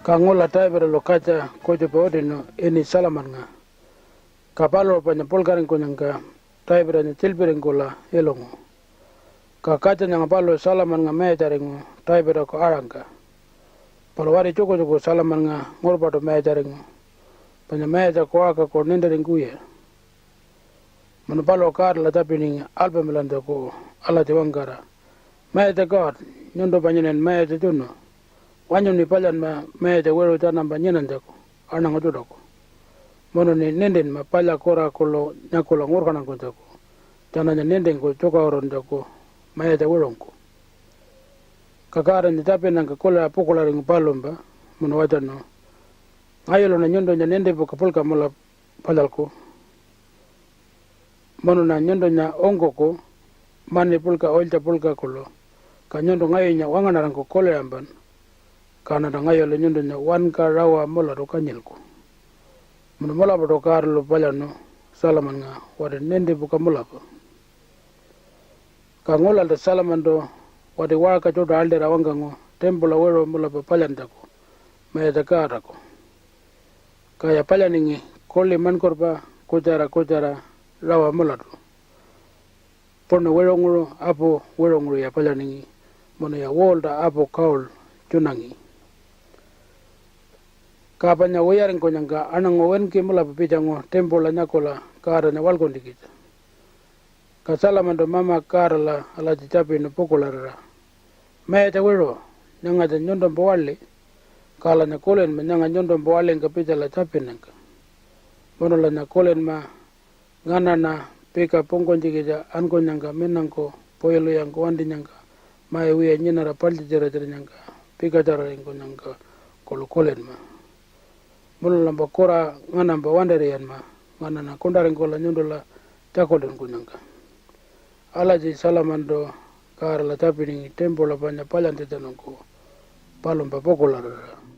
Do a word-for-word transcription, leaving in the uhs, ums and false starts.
Ka ngula Davidalu katja kutjupa utinu ini Salamannga. Ka paluṟu panya puḻkaringkunyangka Davidanya tjiḻpiringkula ilungu. Ka katja nyanga paluṟu Salamannga mayatjaringu Davidaku aṟangka. Palu wati tjukutjuku Salamannga ngurpaṯu mayatjaringu, panya mayatjaku waṟkaku nintiringkuwiya. Munu paluṟu Godala tjapiningi alpamilantjaku alatji wangkara, "Mayatja God, nyuntumpa nyinanyi mayatja tjunu. Wanyuṉi palyanma mayatja wiṟu tjanampa nyinanytjaku aṉangu tjuṯaku. Munuṉi nintinma palya kura kuḻu nyakula ngurkantankunytjaku tjananya nintingku tjukaṟuruntjaku mayatja wiṟungku." Ka Godanya tjapinnyangka kuliṟa pukuḻaringu palumpa munu watjanu, "Ngayuluṉa nyuntunya nintipuka puḻka mulapa palyalku. Munuṉa nyuntunya ungkuku mani puḻka ulytja puḻka kuḻu, ka nyuntu ngayunya wangaṉarangku kuliṟampan, kaṉanta ngayulu nyuntunya wanka rawa mulatu kanyilku." Munu mulapaṯu Godalu palyaṉu Salamannga wati nintipuka mulapa. Ka ngulalta Salamantu wati waṟka tjuṯa aḻṯira wangkangu timpula wiṟu mulapa palyantjaku mayatja Godaku. Kaya palyaningi kuḻi maṉkurpa kutjara kutjara rawa mulatu. Puṉu wiṟunguṟu apu wiṟunguṟuya palyaningi munuya uulta apu gold tjunangi. Ka panya wiyaringkunyangka aṉangu winki mulapa pitjangu timpula nyakula Godanya waḻkuntjikitja. Ka Salamantu Mama Godala alatji tjapinu pukuḻarira, "Mayatja wiṟu, nyangatja nyuntumpa waḻi, kalanya kulinma nyanga nyuntumpa waḻingka pitjala tjapinnyangka. Munulanya kulinma nganaṉa pika pungkunytjikitja ankunyangka minangku puyilwiyangku wantinyangka mai wiya nyinara paḻtjatjiratjarinyangka pikatjararingkunyangka kuḻu kulinma. Munulampa kura nganampa wantir'iyanma nganaṉa kuṉṯaringkula nyuntula tjakultjunkunyangka." Alatji Salamantu Godala tjapiningi timpula panya palyantjatjanungku palumpa pukuḻarira.